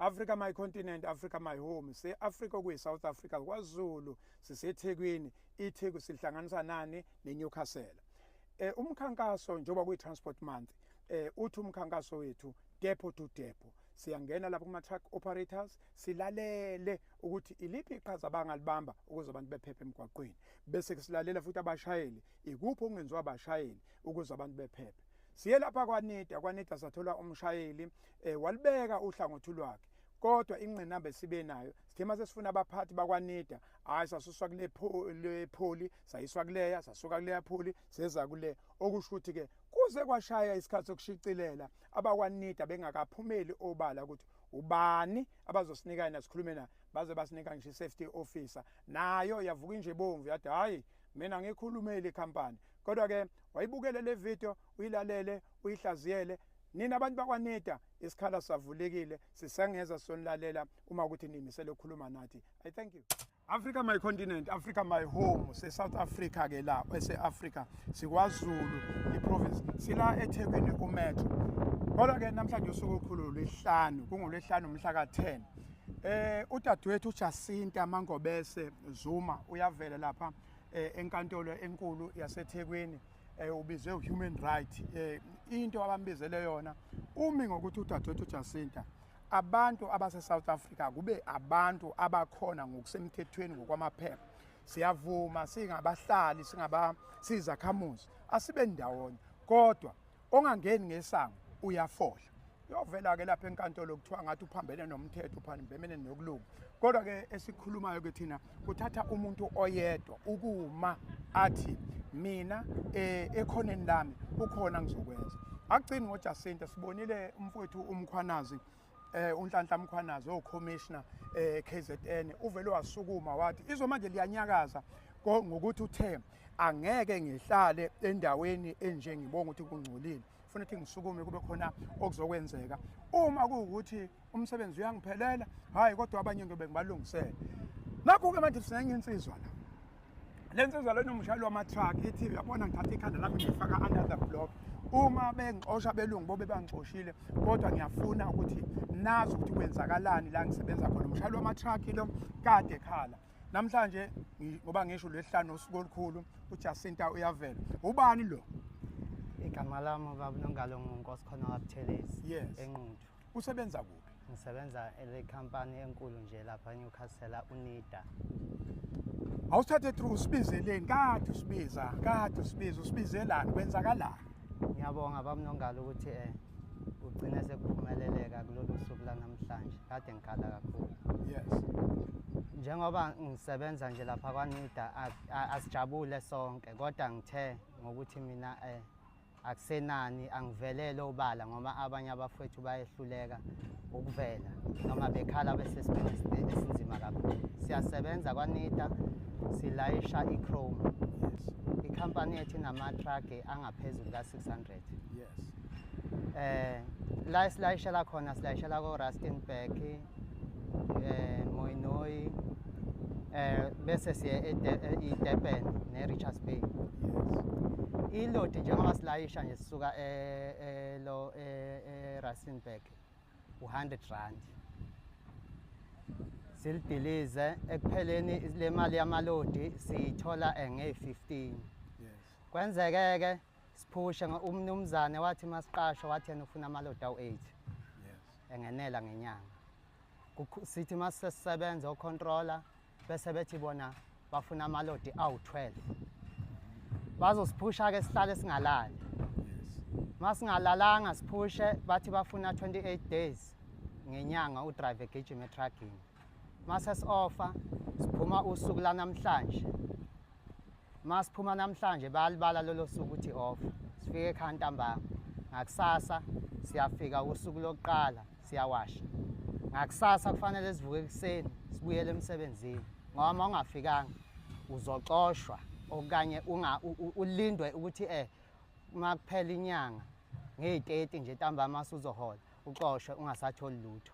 Africa my continent, Africa my home. Se Africa kuyi South Africa, kwaZulu, siseThekwini. iTheku sihlanganisa nani? NeNewcastle. Umkhankaso, njengoba kuyi Transport Month, uthi umkhankaso wethu depot to depot. Siyangena lapho kuma truck operators, silalele ukuthi iliphi iqhaza abangalibamba ukuze abantu bephephe emgwaqweni, bese silalela futhi abashayeli, ikuphi okungenziwa abashayeli ukuze abantu bephephe. Siye lapha kwaNida. KwaNida sathola umshayeli, walibeka uhlangothi lwakhe, kodwa ingqinamba esibe nayo, sithe mase sifuna abaphathi bakwaNida, hayi, sasuswa kule pholi, sayiswa kuleya, sasuka kuleya pholi, seza kule. Okusho ukuthi ke kuze kwashaya isikhathi sokushicilela abakwaNida bengakaphumeli obala ukuthi ubani abazosinika yena sikhulume naye. Baze basinika ngisho i-safety officer, nayo yavuka inje bomvu, yathi, "Hayi, mina ngikhulumeli ikhampani." Kodwa ke wayibukele le video, uyilalele, uyihlaziyele. Nina abantu bakwaNida, isikhala savulekile, sisengeza sonilalela uma ukuthi nimisele ukukhuluma nathi. I thank you. Africa my continent, Africa my home. Se South Africa ke la, ese Africa, sikwaZulu iprovince, sila eThekwini umetro. Kodwa ke namhlanje usuku olukhulu, lwesihlanu, kungolwesihlanu mhla ka10. Udadewethu uJacinta Mangobese Zuma uyavela lapha enkantolo enkulu yaseThekwini. Ubizwe human right. Into abambizele yona, umi ngokuthi udadewethu uJacinta, abantu abase South Africa kube abantu abakhona ngokusemthethweni ngokwamaphepha. Siyavuma, singabahlali, singaba sizakhamuzi, asibe ndawonye, kodwa ongangeni ngesango uyafohla. Uyovela ke lapha enkantolo, kuthiwa ngathi uphambene nomthetho, uphambene nokulunga. Kodwa ke esikhulumayo ke thina, kuthatha umuntu oyedwa ukuma athi, "Mina ekhoneni lami ukhona ngizokwenza." Akugcini ngoJacinta. Sibonile umfowethu uMkhwanazi, uNhlanhla Mkhwanazi, ocommissioner KZN, uvele wasukuma wathi izwe manje liyanyakaza ngokuthi uthe, "Angeke ngihlale endaweni enje, ngibonga ukuthi kungcolile, funa ukuthi ngisukume, kube khona okuzokwenzeka. Uma kuwukuthi umsebenzi uyangiphelela, hayi, kodwa abanye ngiyobe ngibalungisele." Nakho-ke manje sinenye insizwa la. Le nsizwa lena umshayeli wama-truck, ithi, "Uyabona, ngithatha ikhanda lami ngifaka under the block. Uma bengixosha belungu, bobe bangixoshile, kodwa ngiyafuna ukuthi nazi ukuthi kwenzakalani la ngisebenza khona." Umshayeli wama-truck lo kade ekhala. Namhlanje ngoba ngisho lwesihlanu, usuku olukhulu, uJacinta uyavela. Ubani lo? Igama lami, baba Nongalo, nguNkosikhona kaButhelezi. ENquthu. Usebenza kuphi? Ngisebenza ele company enkulu nje lapha eNewcastle, uNida. Awusithathe through, usibizeleni? Kade usibiza, kade usibiza, usibizelani? Kwenzakalani? Ngiyabonga, baba Nongalo, ukuthi ugcine sekuphumeleleka kulolu suku lanamhlanje. Kade ngikhala kakhulu. Njengoba ngisebenza nje lapha kwaNida, asijabule sonke, kodwa ngithe ngokuthi mina akusenani, angivelele obala ngoba abanye abafowethu bayehluleka ukuvela noma bekhala besesimeni esinzima kakhulu. Siyasebenza kwaNida, silayisha i-chrome. Ikhampani yethu inama-truck angaphezulu ka-600. La esilayishela khona, silayishela ko-Rustenburg, Mooinooi, bese siye eDurban ne-Richards Bay. Ilodi njengoba silayisha nje sisuka lo e-Rustenburg, u-R100. Silidilize ekupheleni le mali yamalodi siyithola nge-15. Kwenzeke-ke siphushe umnumzane wathi masiqashwa, wathi yena ufuna amalodi awu-8 engenela ngenyanga. Sithi masesisebenza ocontroller bese bethi bona bafuna amalodi awu-12. Bazosiphusha-ke sihlale singalali. Masingalalanga siphushe, bathi bafuna 28 days ngenyanga udrive egijima etruckini. Mase si-offer, siphuma usuku lanamhlanje. Masiphuma namhlanje, bayalibala lolo suku ukuthi off. Sifike ekhaya ntambama. Ngakusasa siyafika, usuku lokuqala siyawasha. Ngakusasa kufanele sivuke ekuseni sibuyele emsebenzini ngoba uma ungafikanga uzoxoshwa okanye ulindwe ukuthi uma kuphela inyanga ngeyi-30 nje ntambama usuzohola, uxoshwe ungasatholi lutho.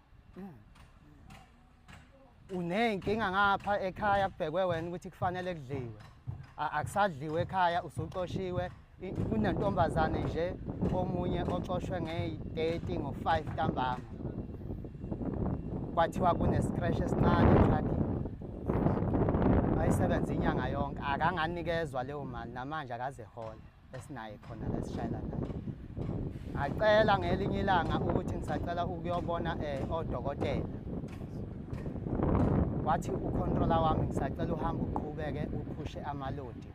Uney'nkinga ngapha ekhaya, kubhekwe wena ukuthi kufanele kudliwe. Akusadliwe ekhaya, usuxoshiwe. Kunentombazane nje omunye oxoshwe ngeyi-30 ngo-5 ntambama. Kwathiwa kune-scratch esincane etruckini. Wayisebenza inyanga yonke, akanganikezwa leyo mali, namanje akaze ehole esinaye khona la esishayela naye. Ngacela ngelinye ilanga ukuthi ngisacela ukuyobona odokotela. Wathi ucontroller wami, ngisacela uhambe uqhubeke uphushe amalodi,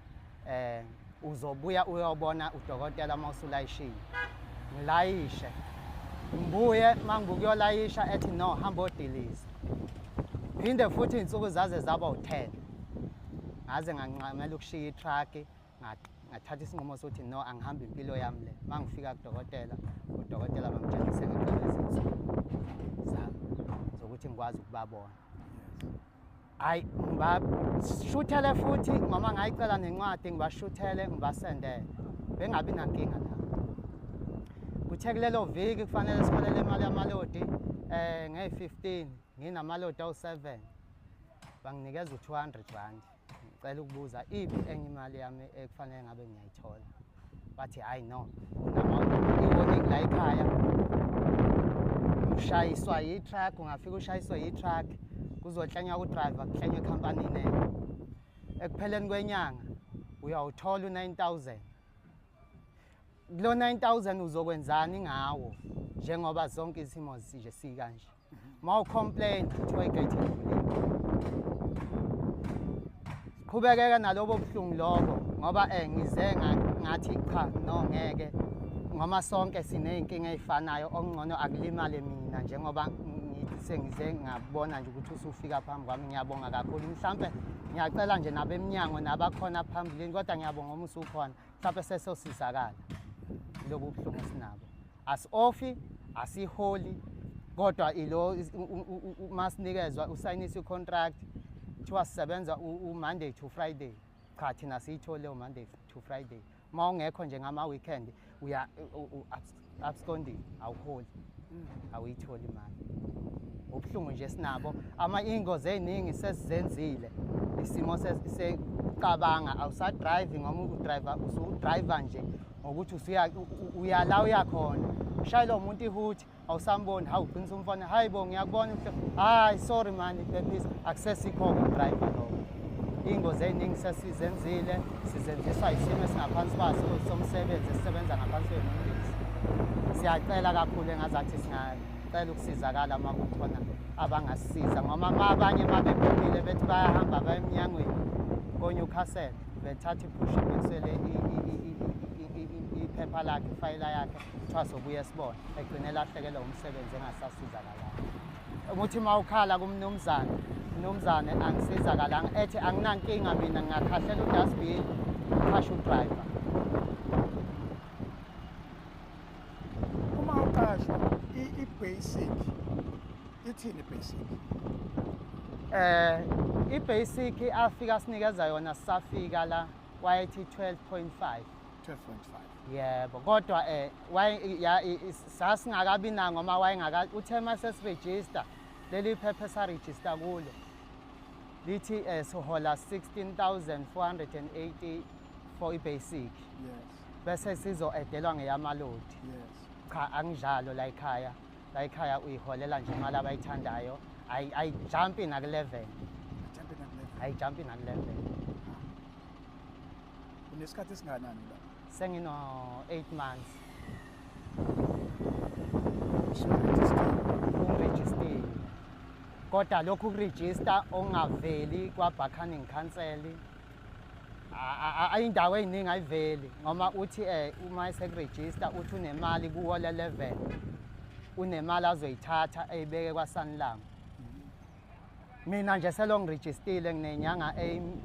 uzobuya uyobona udokotela uma usulayishile. Ngilayishe, ngibuye, uma ngibuka uyolayisha ethi no, hamba odiliza. Phinde futhi iy'nsuku zaze zaba u-10, ngaze ngancamela ukushiya i-truck, ngathatha isinqumo sokuthi no, angihambe impilo yami le. Uma ngifika kudokotela, udokotela bangitshela sengiqale izinsuku zami zokuthi ngikwazi ukubabona. Hayi, ngibashuthele futhi ngoba ngayicela nencwadi, ngibashuthele ngibasendele, bengabi nankinga nabo. Kuthe kulelo viki kufanele siholele imali yamalodi ngeyi-15, nginamalodi awu-7, banginikeza u-200 rand. Ngicela ukubuza, iphi enye imali yami ekufanele ngabe ngiyayithola? Bathi hayi no, i-warning la ekhaya, ushayiswa yi-truck, ungafika ushayiswe yi-truck, kuzohlanywa ku-driver, kuhlanywe ekhampanini enye. Ekupheleni kwenyanga uyawuthola u-9000. Kulo 9000 uzokwenzani ngawo, njengoba zonke izimo nje sikanje? Uma ucomplain kuthiwa igate ivuliwe. Siqhubekeke nalobo buhlungu lobo, ngoba ngize ngathi cha no, ngeke, ngoba sonke siney'nkinga ey'fanayo, okungcono akulimale mina njengoba sengize ngabona nje ukuthi usufika phambi kwami. Ngiyabonga kakhulu. Mhlampe ngiyacela nje nabemnyango nabakhona phambilini, kodwa ngiyabonga uma usukhona, mhlampe sesosizakala lobu buhlungu esinabo. Asi-offi, asiholi, kodwa ilo masinikezwa usayinisa i-contract, kuthiwa sisebenza u-Monday to Friday. Cha, thina siyithole u-Monday to Friday. Uma ungekho nje ngama-weekend uya absconding, awuholi, awuyitholi imali. Ubuhlungu nje sinabo. Ama ingozi ey'ningi sesizenzile, isimo sekucabanga awusadrive, ngoba udriver usudriver nje ngokuthi uya la uyakhona, ushayela umuntu ihuthi, awusamboni. Hawu, ugcina umfana, hayi bo, ngiyakubona mhle, hayi sorry man, phephisa. Akusesikho ukudriver lokho. Iy'ngozi ey'ningi sesizenzile, sizenziswa isimo esingaphansi kwaso somsebenzi, esisebenza ngaphansi kwengcindezi. Siyacela kakhulu, engazathi singacela ukusizakala uma kukhona abangasisiza, ngoba ma abanye uma bephumile bethi bayahamba baya emnyangweni koNewcastle, bethatha iphusha ibekisele iphepha lakhe, ifayela yakhe, kuthiwa sobuye sibone, egcine elahlekelwa umsebenzi, engasasizakalanga. Ukuthi uma ukhala kumnumzane, mnumzane angisizakalanga, ethi anginankinga mina, ngingakhahlela udustbin, qashe udriver. Uma uqashwa, i-basic ithini, i-basic? I-basic afika sinikeza yona sisafika la, wayethi 12.5. 12.5? Yebo, kodwa sasingakabi nayo, ngoba wayengaka uthe mase siregister, leli phepha esaregister kulo lithi sihola 16,480 for i-basic, bese sizo-addelwa ngeyamalodi. Cha, anginjalo la ekhaya. La ekhaya uyiholela nje imali abayithandayo, ayijumpi naku-11. Jump in at level. Ayijumpi naku-11. Unesikhathi esinganani la? Sengino 8 months. Usuregister? Ungirejistile, kodwa lokhu kurejista ongaveli kwa-Bargaining Council, indawo ey'ningi ayiveli, ngoba uthi uma esekurejista uthi unemali kuwo le level, unemali azoyithatha eyibeke kwaSanlam. Mina nje selo ngirejistile nginenyanga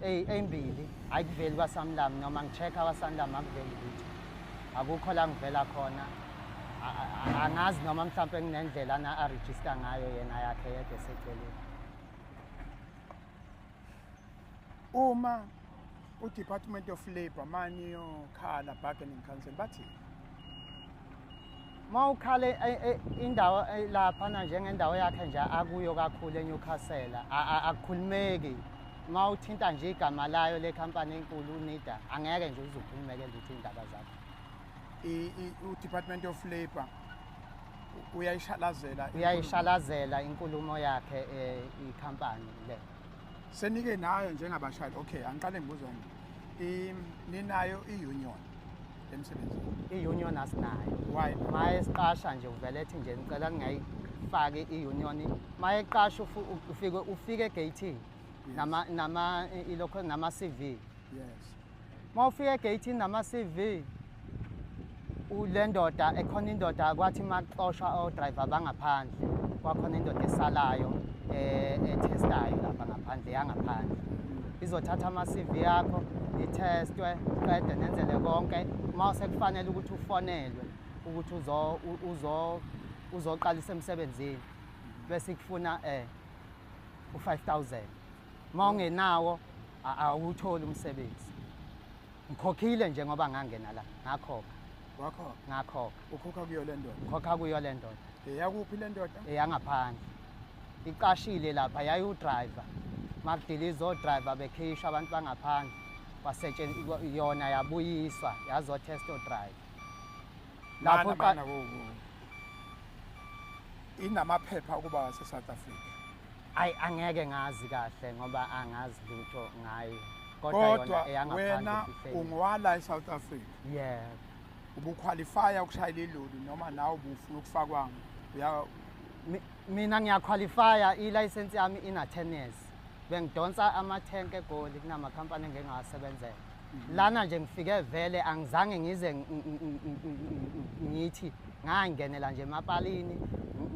ey'mbili, ayikuveli kwaSanlam. Noma ngi-check-a kwaSanlam, akuveli lutho, akukho la ngivela khona. Angazi noma mhlawumpe kunendlela na arejista ngayo yena yakhe yedwa eseceleni. Uma u-Department of Labour maniyokhala, bargaining council, bathi? Uma ukhale indawo laphana njengendawo yakhe nje akuyo kakhulu eNewcastle, akukhulumeki. Uma uthinta nje igama layo le khampani enkulu uNida, angeke nje uze ukhulumeke lutho iy'ndaba zakho. U-Department of Labour Uyayishalazela. Uyayishalazela inkulumo yakhe ikhampani le. Senike nayo njengabashayeli. Okay, angiqale ngibuze nje. Ninayo i-union emsebenzini? I-union asinayo. Why? Maye siqasha nje uvele ethi nje ngicela ningayifaki i-union. Maye qasha ufike egeyithini nama ilokho nama CV. Yes. Mawufika egeyithini nama CV le ndoda ekhona, indoda kwathi maxoshwa odriver bangaphandle, kwakhona indoda esalayo ethestayo lapha ngaphandle, yangaphandle izothatha ama-CV yakho ithestwe, qede nenzele konke. Uma sekufanele ukuthi ufonelwe ukuthi uzoqalisa emsebenzini, bese ikufuna u-5000. Uma ungenawo awutholi umsebenzi. Ngikhokhile nje ngoba ngangena la, ngakhokha. Wakhokha? Ngakhokha. Ukhokha kuyo le ndoda? Ngikhokha kuyo le ndoda. Eyakuphi le ndoda? Eyangaphandle. Iqashile lapha, yayiwudriver. Makudiliza odriver bekhishwa abantu bangaphandle, yona yabuyiswa yazothesta odriver. Lapho inamaphepha ukuba wase-South Africa? Ayi, angeke ngazi kahle ngoba angazi lutho ngayo. Kodwa wena ungowala e-South Africa? Yebo. Ubuqualifya ukushayela iloli noma nawe ubufuna ukufakwa? Mina ngiyaqualifya, ilayisensi yami ina 10 years. Bengidonsa amathenki eGoli kunamakhampani engingawasebenzela. Lana nje ngifike vele angizange ngize ngithi ngangenela nje emapalini,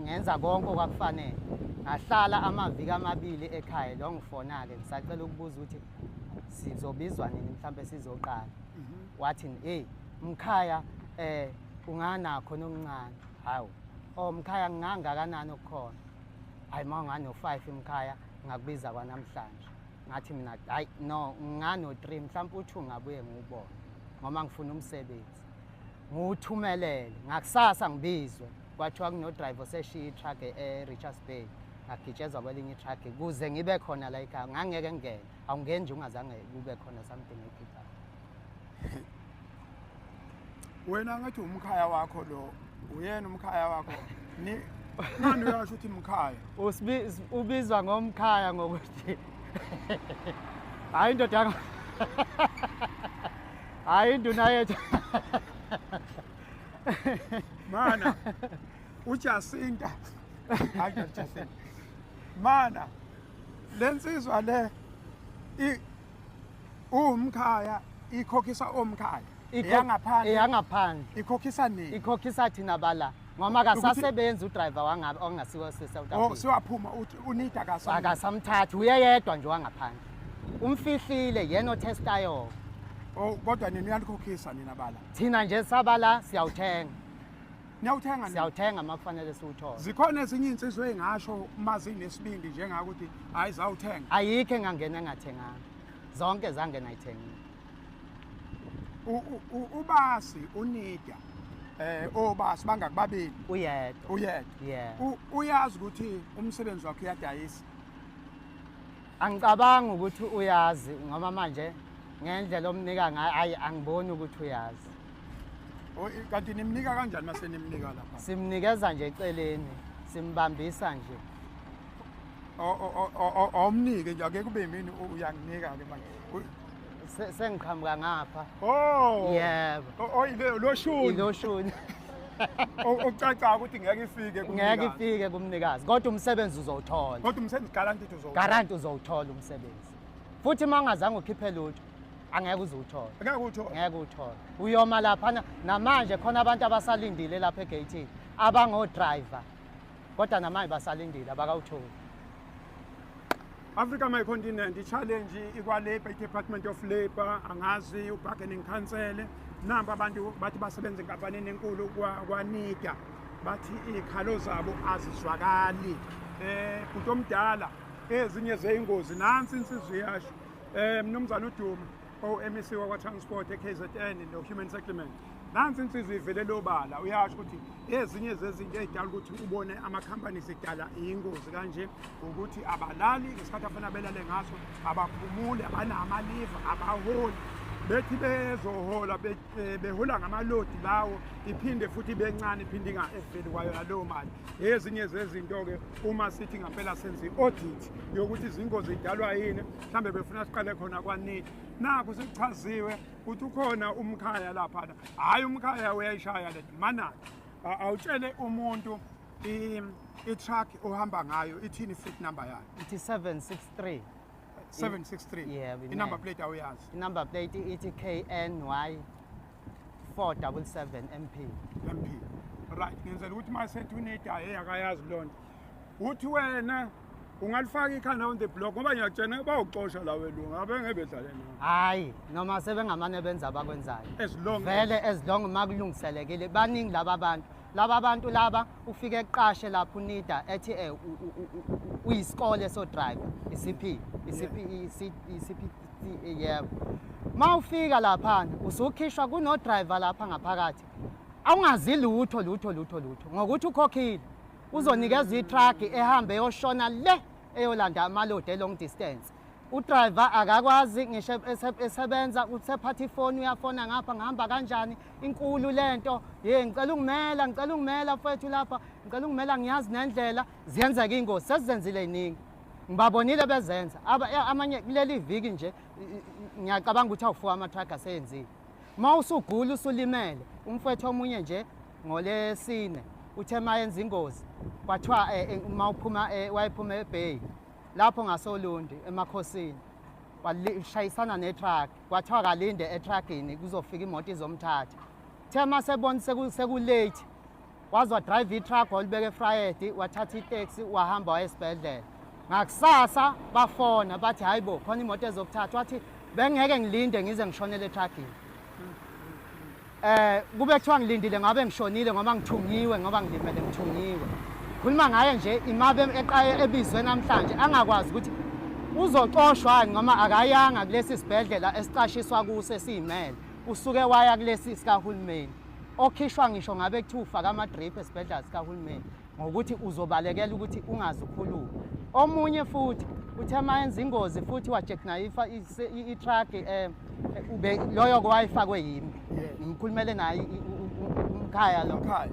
ngenza konke okwakufanele. Ngahlala amaviki amabili ekhaya, lo ngifona-ke ngisacela ukubuza ukuthi sizobizwa nini mhlampe sizoqala. Wathi hey mkhaya unganakho nokuncane. Hawu, oh mkhaya ngingangakanani okukhona? Hayi, uma ungano-5 mkhaya ngakubiza kwanamhlanje. Ngathi mina hayi no, ngingano-3 mhlawumbe u-2 ngabuye ngiwubone ngoba ngifuna umsebenzi. Ngiwuthumelele ngakusasa ngibizwe, kwathiwa kuno-driver oseshiya i-truck e-Richards Bay, ngagitshezwa kwelinye i-truck kuze ngibe khona la ekhaya. Ngangeke ngingene, awungeni nje ungazange kube khona something ekhiphayo. Wena ngathi umkhaya wakho lo, uyena umkhaya wakho. Ni nani uyasho ukuthi umkhaya? Ubizwa ngomkhaya ngokuthi hayi indoda, hayi induna yethu. Mana uJacinta, hayi Jacinta. Mana lensizwa le umkhaya ikhokhisa omkhaya. Eyangaphandle. Eyangaphandle. Ikhokhisa nini? Ikhokhisa thina bala. Ngoba akasasebenzi udriver wangabe ongasiwo South Africa. Oh, siwaphuma unida akasamthathi, uyeyedwa nje wangaphandle. Umfihlile yena othestayo. Oh, kodwa nini uyalikhokhisa nina bala? Thina nje sabala siyawuthenga. Niyawuthenga nini? Siyawuthenga makufanele siwuthole. Zikhona ezinye insizwe engasho uma zinesibindi njengakuthi hayi zawuthenga. Ayikho engangena engathenganga. Zonke zangena ayithengile. Ubasi unida obasi bangakubabili. Uyedwa. Uyedwa. Yeah. Uyazi ukuthi umsebenzi wakhe uyadayisa? Angicabangi ukuthi uyazi ngoba manje ngendlela omnika ngayo hayi angiboni ukuthi uyazi. Kanti nimnika kanjani mase nimnika lapha? Simnikeza nje eceleni, simbambisa nje. Awumnike nje, ake kube yimini uyanginika ke manje. Sengiqhamuka ngapha. Oh. Yebo. Oh, iloshuni. Iloshuni. Okucaca ukuthi ngeke ifike kumnikazi. Ngeke ifike kumnikazi, kodwa umsebenzi uzowuthola. Kodwa umsebenzi guarantee uzowuthola. Guarantee uzowuthola umsebenzi. Futhi uma ungazange ukhiphe lutho, angeke uze uwuthole. Ngeke uwuthole. Ngeke uwuthole. Uyoma lapha namanje khona abantu abasalindile lapha egeyithini, abango-driver. Kodwa namanje basalindile abakawutholi. Africa My Continent, i-challenge ikwa-Labour, i-Department of Labour, angazi u-Bargaining Council. Nampa abantu bathi basebenza enkampanini enkulu kwaNida, bathi iy'khalo zabo azizwakali. Bhuti omdala, ezinye zey'ngozi, nansi insizwa iyasho. Mnumzane uDuma, owu-MEC wakwa-Transport e-KZN no-Human Settlement. Nansi insizwa ivele lobala, uyasho ukuthi ezinye zezinto ey'dala ukuthi ubone ama-companies edala iy'ngozi kanje ukuthi abalali ngesikhathi afanele belale ngaso, abaphumuli, abanamaliva, abaholi. Bethi bezohola behola ngamalodi lawo, iphinde futhi bencane, iphinde inga-eveli kwayo naleyo mali. Ezinye zezinto-ke uma sithi ngampela senze i-audit yokuthi izingozi idalwa yini, mhlambe befuna siqale khona kwaNIDA. Nakho sekuchaziwe ukuthi ukhona umkhaya laphana. Hhayi, umkhaya uyayishaya le manaki. Awutshele umuntu i-truck ohamba ngayo ithini, i-fleet number yayo? Ithi 763. 763? Yebo. I-number plate awuyazi? I-number plate ithi KNY 477 MP. MP, right. Ngenzela ukuthi uma sethi uNIDA, hey, akayazi loo nto, uthi wena ungalifaka ikhanda on the block, ngoba ngiyakutshena bawuxosha la welungu abengeke bedlale nawe. Hayi, noma sebengamane benza abakwenzayo. As long Vele as long makulungiselekile, baningi laba bantu. Laba bantu laba ufike eqashe lapho uNIDA ethi uyisikole so driver, i-CP, i-CP, i-CP, yebo. Mawufika laphana usukhishwa kuno driver lapha ngaphakathi. Awungazi lutho lutho lutho lutho ngokuthi ukhokhile. Uzonikezwa i-truck ehambe eyoshona le eyolanda amalodi e-long distance. Udriver akakwazi ngisho esebenza, usephatha ifoni, uyafona ngapha, ngihamba kanjani, inkulu lento, ye, ngicela ungimela, ngicela ungimela mfowethu lapha, ngicela ungimela, ngiyazi nendlela. Ziyenzeka iy'ngozi, sesizenzile yiningi, ngibabonile bezenza. Amanye kuleli viki nje ngiyacabanga ukuthi awu-4 ama-truck aseyenzile. Uma usugula usulimele, umfowethu omunye nje ngolesine uthe uma yenza ingozi kwathiwa uma uphuma wayephuma eBay lapho ngasoLundi emakhosini, washayisana netruck, kwathiwa kalinde etruckini kuzofika imoto izomthatha. The masebona seku-late, waze wadrive i-truck walibeka eVryheid, wathatha iteksi wahamba waya esibhedlela. Ngakusasa bafona bathi, hayi bo, khona imoto ezokuthatha. Wathi bengeke ngilinde ngize ngishonele etruckini, kube kuthiwa ngilindile ngabe ngishonile ngoba ngithungiwe, ngoba ngilimele, ngithungiwe. Khuluma ngaye nje imabe eqaye ebizwe namhlanje, angakwazi ukuthi uzoxoshwa noma akayanga kulesi sibhedlela esicashiswa kuso esiyimele, usuke waya kulesi sikahulumeni, okhishwa ngisho ngabe kuthiwa ufaka ama-drip esibhedlela sikahulumeni ngokuthi uzobalekela ukuthi ungaze ukhulume. Omunye futhi uthe uma yenza ingozi futhi wajackknife i-truck, ube loyo wayefakwe yimi. Ngimkhulumele naye umkhaya lo. Umkhaya.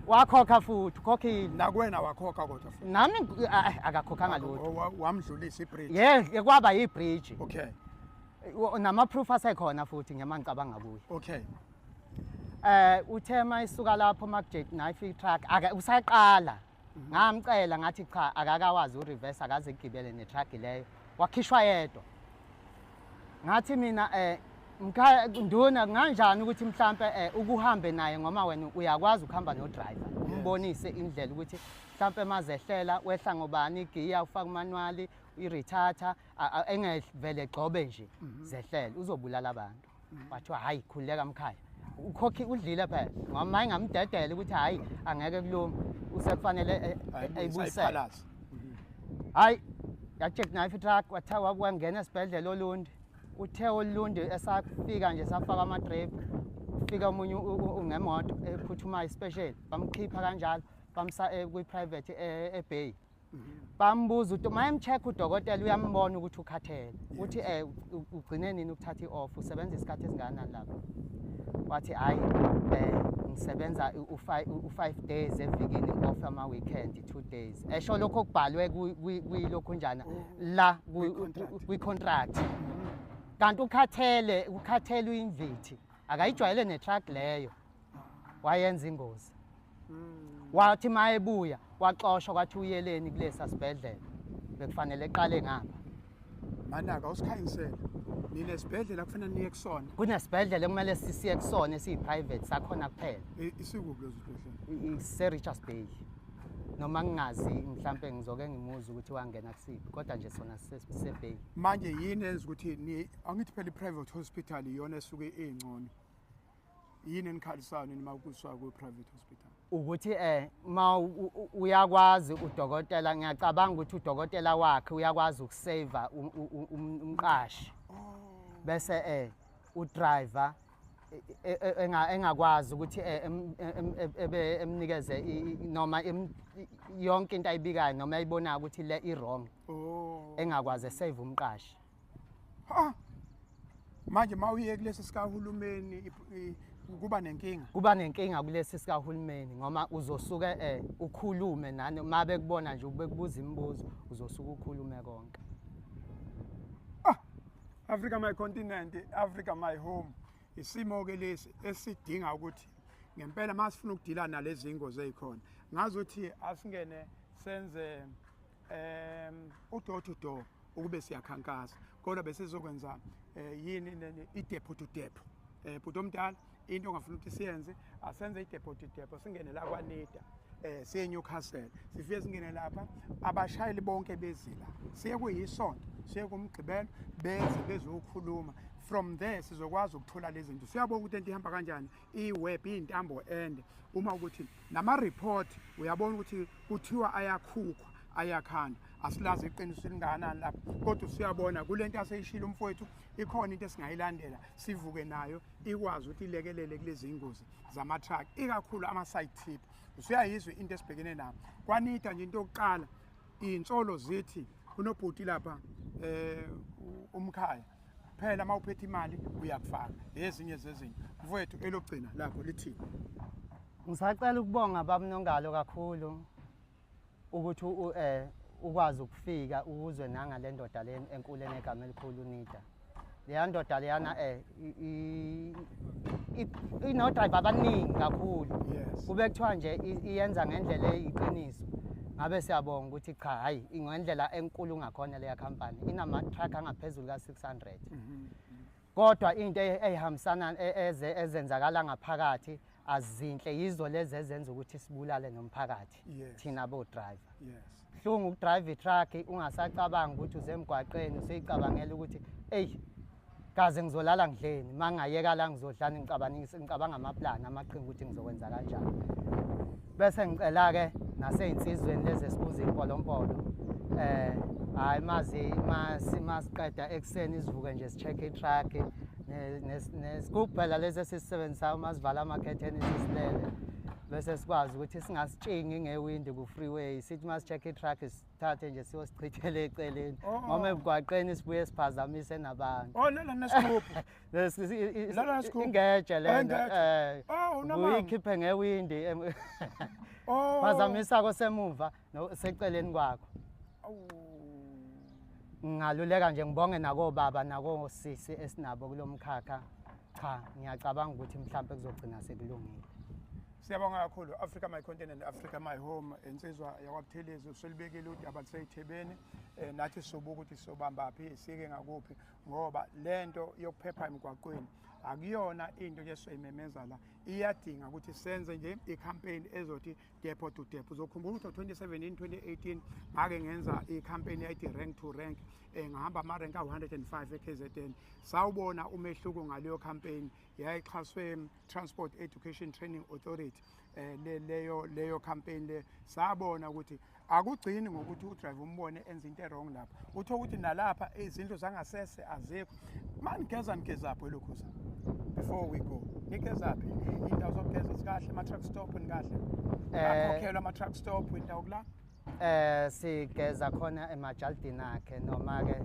Wakhokha futhi, ukhokhile. Nakuwena wakhokha kodwa futhi? Nami akakhokhanga lutho. Wamdlulisa ibridge? Ye, kwaba yibridge. Nama-proof asekhona futhi ngiyama ngicabanga kuye. Uthe mayisuka lapho makujackknife i-truck aka usaqala, ngamcela ngathi cha, akakawazi ureverse, akaze egibele netruck leyo, wakhishwa yedwa. Ngathi mina, mkhaya nduna, kunganjani ukuthi mhlambe ukuhambe naye, ngoba wena uyakwazi ukuhamba no driver, umbonise indlela ukuthi mhlambe mazehlela wehla ngobani igiya, ufaka umanual, i-retardate, engevele gxobe nje zehlele, uzobulala abantu. Wathiwa hayi, khululeka mkhaya, ukhokhi udlile phela, ngoba uma engamdedela ukuthi hayi, angeke kulunga, usekufanele ayibuyisele. Ayiphalaze. Hayi, yajackknife i-truck, wathiwa wangena esibhedlela oLundi. Uthe oLundi esafika nje safaka ama-drip, ufika omunye ngemoto ephuthumayo special, bamkhipha kanjalo bamsa kwi-private eBay. Bambuza ukuthi uma emcheck udokotela uyambona ukuthi ukhathele, uthi ugcine nini ukuthatha i-off, usebenza isikhathi esingakanani lapho? Wathi hayi, ngisebenza u-5 days evikini, off ama weekend 2 days, esho lokho okubhalwe kwilokhunjana la Kwi-contract. Kwi-contract, kanti ukhathele, ukhathele, uyimvithi, akayijwayele ne-truck leyo, wayenza ingozi. Wathi uma ebuya waxoshwa, kwathi uyeleni kulesa sibhedlela bekufanele eqale ngapha. Manaka, awusikhanyisele, ninesibhedlela kufanele niye kusona? Kunesibhedlela ekumele sisiye kusona esiyi-private sakhona kuphela. Isikuphi leso sibhedlela? Ise-Richards Bay, noma ngingazi, mhlampe ngizoke ngimuze ukuthi wangena kusiphi, kodwa nje sona sise-Bay. Manje yini enza ukuthi ni angithi phela i-private hospital iyona esuke ingcono, yini enikhalisayo nini uma kusuka kwi-private hospital? Ukuthi ma uyakwazi udokotela, ngiyacabanga ukuthi udokotela wakhe uyakwazi ukusave umqashi, bese udriver engakwazi ukuthi ebe emnikeze noma yonke into ayibikayo noma ayibonayo ukuthi le i-wrong, engakwazi esave umqashi. Ha. Manje mawuye kulesi sikahulumeni kuba nenkinga. Kuba nenkinga kulesi sikahulumeni ngoba uzosuke ukhulume nani uma bekubona nje ubekubuza imibuzo, uzosuke ukhulume konke. Africa my continent, Africa my home. Isimo ke lesi esidinga ukuthi ngempela masifuna ukudila nalezi ingozi ezikhona. Ngazuthi asingene senze u-door to door ukube siyakhankasa. Kodwa bese sizokwenza yini i-depot to depot. Bhuti omdala, into ongafuna ukuthi siyenze, asenze i-depot to depot, singene la kwaNida. Siye Newcastle, sifike singene lapha, abashayeli bonke bezila, siye kuyisonto, siye kumgqibelo, beze bezokhuluma. From there sizokwazi ukuthola lezi zinto, siyabona ukuthi into ihamba kanjani, i-web iy'ntambo ende, uma ukuthi nama-report uyabona ukuthi kuthiwa ayakhukhwa ayakhanda, asilazi iqiniso elingakanani lapho, kodwa usuyabona kule nto aseyishilo umfowethu, ikhona into esingayilandela sivuke nayo, ikwazi ukuthi ilekelele kulezi ingozi zama-truck, ikakhulu ama-side tip. Usuyayizwa into esibhekene nayo kwaNida nje. Into yokuqala, iy'nsolo zithi kunobhuti lapha umkhaya phela, uma uphethe imali uyakufaka ezinye zezinto. Mfowethu, elokugcina lakho lithini? Ngisacela ukubonga baba Nongalo kakhulu ukuthi ukwazi ukufika uzwe nangale ndoda le enkulu enegama elikhulu, uNida. Leya ndoda leyana ino-driver abaningi kakhulu. Kube kuthiwa nje iyenza ngendlela eyiqiniso, ngabe siyabonga ukuthi cha, hayi, ngendlela enkulu ngakhona leya company inama-truck angaphezulu ka-600, kodwa into eyihambisana ezenzakala ngaphakathi azinhle, yizo lezi ezenza ukuthi sibulale nomphakathi thina bo-driver. Buhlungu ukudrive i-truck ungasacabanga ukuthi usemgwaqeni, usuyicabangela ukuthi eyi, kaze ngizolala ngidleni, uma ngingayeka la ngizodlani, ngicabanga amaplani, amaqhinga ukuthi ngizokwenza kanjani. Bese ngicela-ke nasey'nsizweni lezi esibuza iy'mpolompolo, hhayi, mazi masiqeda ekuseni sivuke nje si-check i-truck nesigubhu phela lezi esisisebenzisayo uma sivala amakhetheni sisilele, bese sikwazi ukuthi singasitshingi ngewindi ku-freeway, sithi uma si-check i-truck sithathe nje siyosichithela eceleni ngoba emgwaqeni sibuye siphazamise nabantu. Oh, lala nesigubhu. Lala nesigubhu. Ingeje lena. Ingeje. Oh, unamanga. Uyikhiphe ngewindi phazamisa kosemuva seceleni kwakho. Awu. Ngingaluleka nje, ngibonge nakobaba nakosisi esinabo kulo mkhakha. Cha, ngiyacabanga ukuthi mhlampe kuzogcina sekulungile. Siyabonga kakhulu. Africa my continent, Africa my home. Insizwa yakwaButhelezi uselibekile udaba luseyithebeni. Nathi sizobuka ukuthi sobamba phi, sike ngakuphi, ngoba lento yokuphepha emgwaqweni akuyona into nje esizoyimemeza la, iyadinga ukuthi senze nje i-campaign ezothi depot to depot. Uzokhumbula ukuthi 2017 2018 ngake ngenza i-campaign yayithi rank to rank, ngahamba ama-rank awu-105 e-KZN. Sawubona umehluko ngaleyo campaign, yayixhaswe Transport Education Training Authority. Leyo campaign le sabona ukuthi akugcini ngokuthi udriver umbone enza into e-wrong lapha, utho ukuthi nalapha izindlu zangasese azikho. Manigeza, nigezaphi elokhuza? Before we go, nigezaphi? Indawo zokugeza zikahle, ama-truck stop nikahle? Akhokhelwa ama-truck stop indawo kula? Sigeza khona emajaldini akhe, noma ke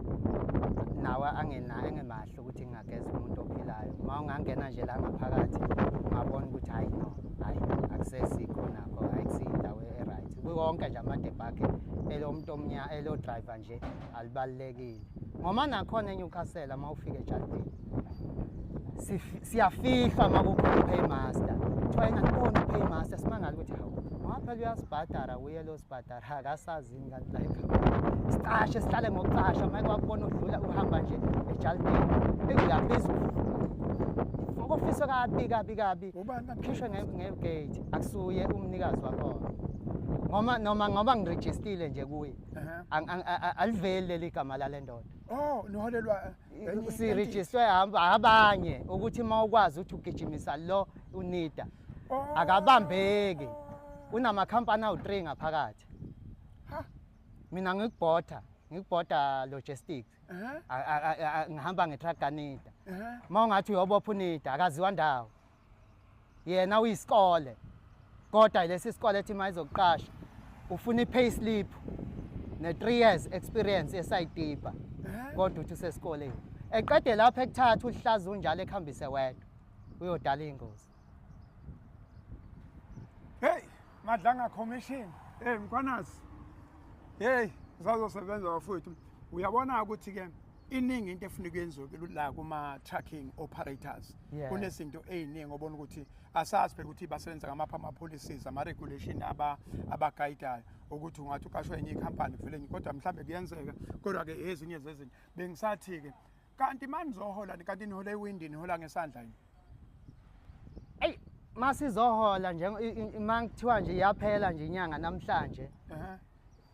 nawe angena engemahle ukuthi ngingageza umuntu ophilayo. Uma ungangena nje la ngaphakathi ungabona ukuthi hayi, no, hayi, akusesikho nakho, ayikusiyo e-right. Konke nje amadebha akhe elomuntu omnyama, elo driver nje alibalulekile. Ngoba nakhona eNewcastle uma ufika ejardini siyafihlwa uma kukhona i-paymaster. Kuthiwa yena nibona i-paymaster, simangale ukuthi hawu, ngoba phela uyasibhadara, uye lo sibhadara, akasazini kanti la ekhaya. Sicashe, sihlale ngokucasha, uma kwakubona udlula uhamba nje ejardini, uyabiza ngokufiswa kabi kabi kabi. Ubani kanti? Khishwe nge-gate, akusuye umnikazi wakhona. Ngoma noma ngoba ngirejistile nje kuye. Aliveli leli gama lale ndoda. Oh, niholelwa enye Sirejistwe abanye ukuthi uma ukwazi ukuthi ugijimisa lo uNida akabambeki. Unamakhampani awu-3 ngaphakathi. Ha. Mina ngikubhoda logistics. Ngihamba nge-truck kaNida. Uma ungathi uyobopha uNida akaziwa ndawo. Yena uyisikole. Kodwa lesi sikole ethi mayizokuqasha ufuna i-pay slip ne-3 years experience esayitipa. Kodwa uthi usesikoleni. Eqede lapho ekuthatha uhlaza unjalo ekuhambise wedwa, uyodala iy'ngozi. Hey, Madlanga Commission. Hey Mkhwanazi. Hey, usazosebenza bafowethu. Uyabona ukuthi ke iningi into efuna ukuyenziwa la kuma trucking operators. Kunezinto eziningi obona ukuthi asazi phela ukuthi basebenza ngamapha ama policies, ama regulation abaguidayo ukuthi ungathi uqashwe enye ikhampani vele enye, kodwa mhlambe kuyenzeka, kodwa ke ezinye zezinto bengisathi ke kanti manizohola kanti nihola ewindini, nihola ngesandla yini? Eyi, masizohola nje ma kuthiwa nje iyaphela nje inyanga namhlanje,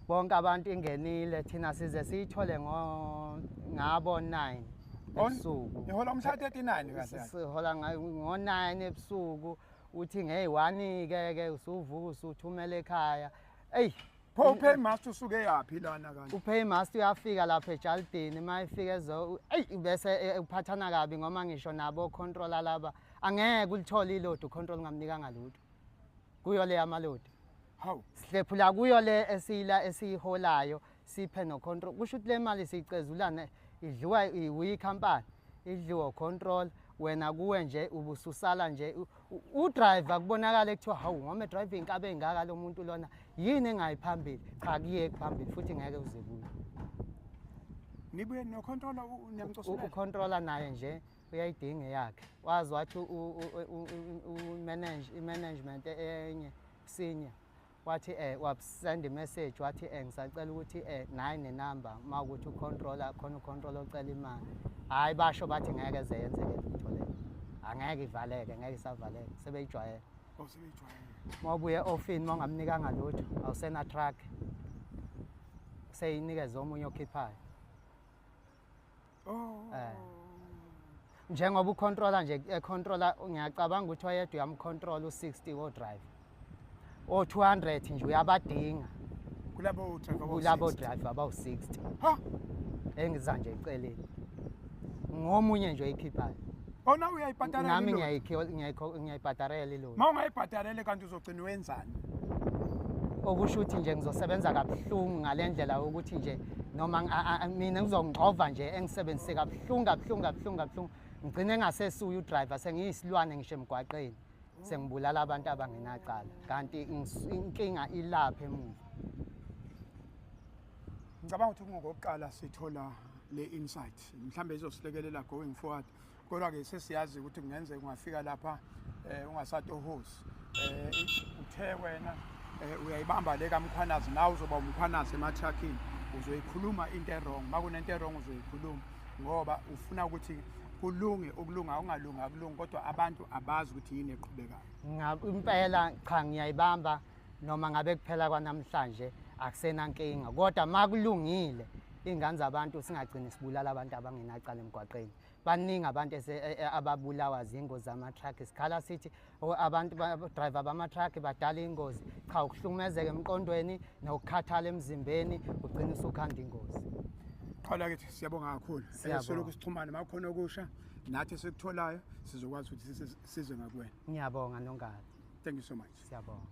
bonke abantu ingenile, thina size siyithole ngabo 9 ebusuku. Nihola umhla 39 kahle kahle. Sihola ngo-9 ebusuku, uthi ngeyi-1 ke ke usuvuka usuthumela ekhaya. Eyi. Pho upaymaster usuke yaphi lana kanti? Upaymaster uyafika lapha ejalidini, uma efika ezo, eyi, bese uphathana kabi ngoba ngisho nabo controller laba angeke ulithole ilodi, ucontrol ungamnikanga lutho kuyo le yamalodi. Hawu. Sihlephula kuyo le esiyila esiyiholayo, siphe no-control. Kusho ukuthi le mali siyicezulana, idliwa ikhampani, idliwa control, wena kuwe nje ubususala nje udriver kubonakala kuthiwa hawu, ngoba edrive inkabe engaka lo muntu lona, yini engayi phambili? Cha, kuyeki phambili futhi ngeke uze kuyo. Nibuye nocontroller niyamcosulela? Ucontroller naye nje uyayidinga eyakhe. Wazi wathi i-management enye senior wathi wasend message wathi ngisacela ukuthi nayi nenumber mawukuthi ucontroller khona, ucontroller ocela imali. Hayi, basho bathi ngeke ze yenzeke lutho leyo, angeke ivaleke, ngeke isavaleke, sebeyijwayele. Oh, sebeyijwayele. Mawubuye e-ofini mawungamnikanga lutho, awusena truck, seyinikeze omunye okhiphayo. Njengoba ucontroller nje econtroller, ngiyacabanga ukuthi oyedwa uyamcontrol u-60 wo-driver, o-200 nje uyabadinga. Kulabo driver? Kulabo driver abawu-60. Ha. Engiza nje eceleni ngomunye nje oyikhiphayo. Ona uyayibhadala? Nami ilodi? Ngiyayibhadarela ilodi. Ma ungayibhadarele kanti uzogcina wenzani? Okusho ukuthi nje ngizosebenza kabuhlungu ngale ndlela yokuthi nje noma mina ngizongixova nje, engisebenzise kabuhlungu kabuhlungu kabuhlungu kabuhlungu, ngigcine engasesuye udriver, sengiyisilwane ngisho emgwaqeni, sengibulala abantu abangenacala, kanti inkinga ilapha emuva. Ngicabanga ukuthi kungokokuqala sithola le insight, mhlambe izosilekelela going forward, kodwa-ke sesiyazi ukuthi kungenzeka ungafika lapha ungasatohosi, uthe wena uyayibamba le kaMkhwanazi, nawe uzoba uMkhwanazi emathrakhini, uzoyikhuluma into e-wrong. Uma kunento e-wrong uzoyikhuluma ngoba ufuna ukuthi kulunge okulunga, okungalungi akulungi, kodwa abantu abazi ukuthi yini eqhubekayo. Impela cha, ngiyayibamba noma ngabe kuphela kwanamhlanje akusenankinga, kodwa makulungile iy'ngane zabantu singagcini sibulala abantu abangenacala emgwaqeni. Baningi abantu ababulawa zingozi zama-truck. Sikhala sithi, "Oh, abantu driver bama-truck badala ingozi." Cha, ukuhlukumezeka emqondweni nokukhathala emzimbeni, ugcina usukhanda ingozi. Qhala kithi, siyabonga kakhulu. Siyabonga. Solokhu sixhumane, makukhona okusha nathi esikutholayo sizokwazi ukuthi size ngakuwena. Ngiyabonga, Nongalo. Thank you so much. Siyabonga.